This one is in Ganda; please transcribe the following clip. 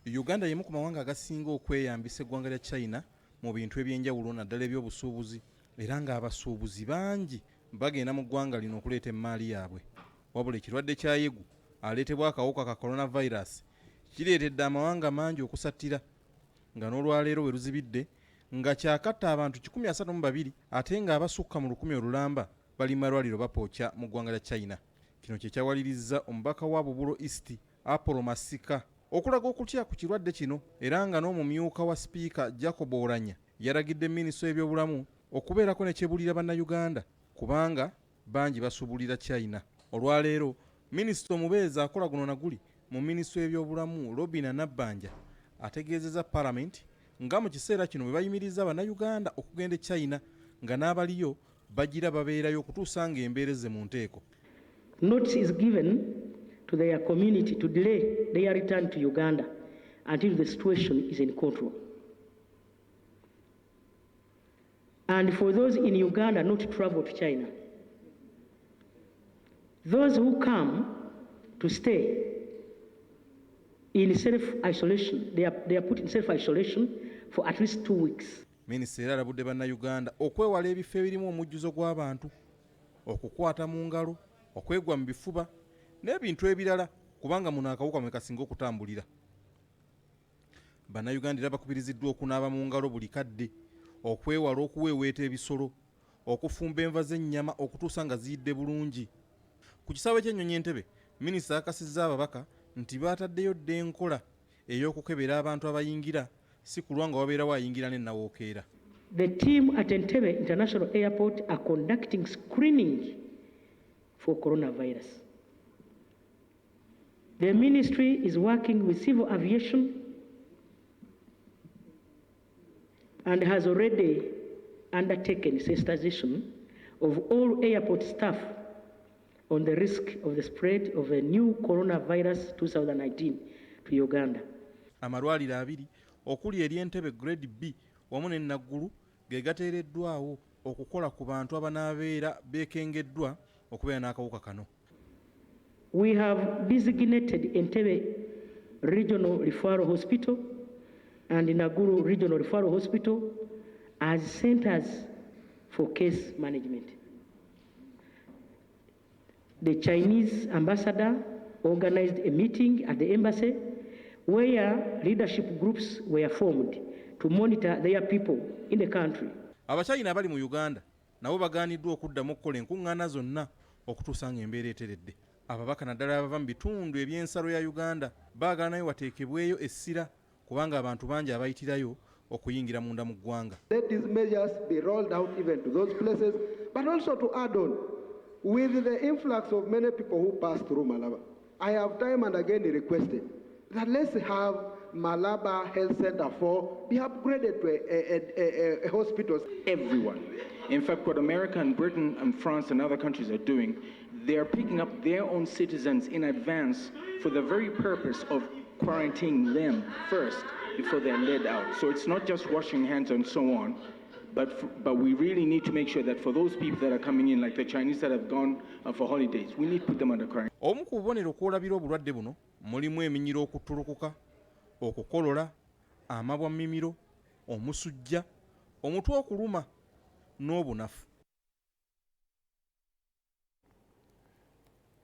Uganda y'emu ku mawanga agasinga okweyambisa eggwanga lya China mu bintu eby'enjawulo naddala eby'obusuubuzi era ng'abasuubuzi bangi bagenda mu ggwanga lino okuleeta emmaali yaabwe. Wabula ekirwadde kya yegu aleetebwa akawuka ka coronavirus kireetedde amawanga mangi okusattira nga n'olwaleero we luzibidde nga kyakatta abantu 132 ate ng'abasukka mu lukumi olulamba bali mu malwaliro bapookya mu ggwanga lya China. Kino kye kyawalirizza omubaka wa Bubulo East Apollo Masika okulaga okutya ku kirwadde kino era nga n'omumyuka wa sipiika Jacob Oulanyah yalagidde minisitule y'ebyobulamu okubeerako ne kyebulira Bannayuganda kubanga bangi basuubulira China. Olwaleero minisita omubeezi akola guno na guli mu minisitule y'ebyobulamu Robinah Nabbanja ategeezezza palamenti nga mu kiseera kino bwe bayimiriza Bannayuganda okugenda e China nga n'abaliyo bagira babeerayo okutuusa ng'embeera ezze mu nteeko. Notice is given to their community to delay their return to Uganda until the situation is in control. And for those in Uganda not to travel to China. Those who come to stay in self-isolation, they are put in self-isolation for at least 2 weeks. Minisita era alabudde Bannayuganda okwewala ebifo ebirimu omujjuzo gw'abantu, okukwata mu ngalo, okwegwa mu bifuba n'ebintu ebirala kubanga muno akawuka mwe kasinga okutambulira. Bannayuganda era bakubiriziddwa okunaaba mu ngalo buli kadde, okwewala okuweeweeta ebisolo, okufumba enva z'ennyama okutuusa nga ziyidde bulungi. Ku kisaawe ky'ennyonyi Entebe, minisita akakasizza ababaka nti baataddeyo dda enkola ey'okukebera abantu abayingira si kulwa nga wabeerawo ayingira n'ennawookeera. The team at Entebbe International Airport are conducting screening for coronavirus. The ministry is working with civil aviation and has already undertaken sensitization of all airport staff on the risk of the spread of a new coronavirus 2019 to Uganda. Amalwaliro abiri okuli ery'Entebe Grade B wamu ne Naggulu ge gateereddwawo okukola ku bantu abanaabeera beekengeddwa okubeera n'akawuka kano. We have designated Entebbe Regional Referral Hospital and Naguru Regional Referral Hospital as centers for case management. The Chinese ambassador organized a meeting at the embassy where leadership groups were formed to monitor their people in the country. Abachina abali mu Uganda nabo bagaaniddwa okuddamu okukola enkuŋŋaana zonna okutuusa ng'embeera eteredde. Ababaka naddala abava mu bitundu eby'ensalo ya Uganda baagala nayo wateekebweyo essira kubanga abantu bangi abayitirayo okuyingira munda mu ggwanga. Let these measures be rolled out even to those places, but also to add on, with the influx of many people who pass through Malaba, I have time and again requested that let's have Malaba Health Center 4 be upgraded to a hospital. Everyone. In fact, what America and Britain and France and other countries are doing, they are picking up their own citizens in advance for the very purpose of quarantining them first before they're led out. So it's not just washing hands and so on, but we really need to make sure that for those people that are coming in, like the Chinese that have gone for holidays, we need to put them under quarantine. Obumu ku bubonero kw'olabira obulwadde buno mulimu eminyiro okuttulukuka, okukolola, amabwa mu mimiro, omusujja, omutwe okuluma n'obunafu.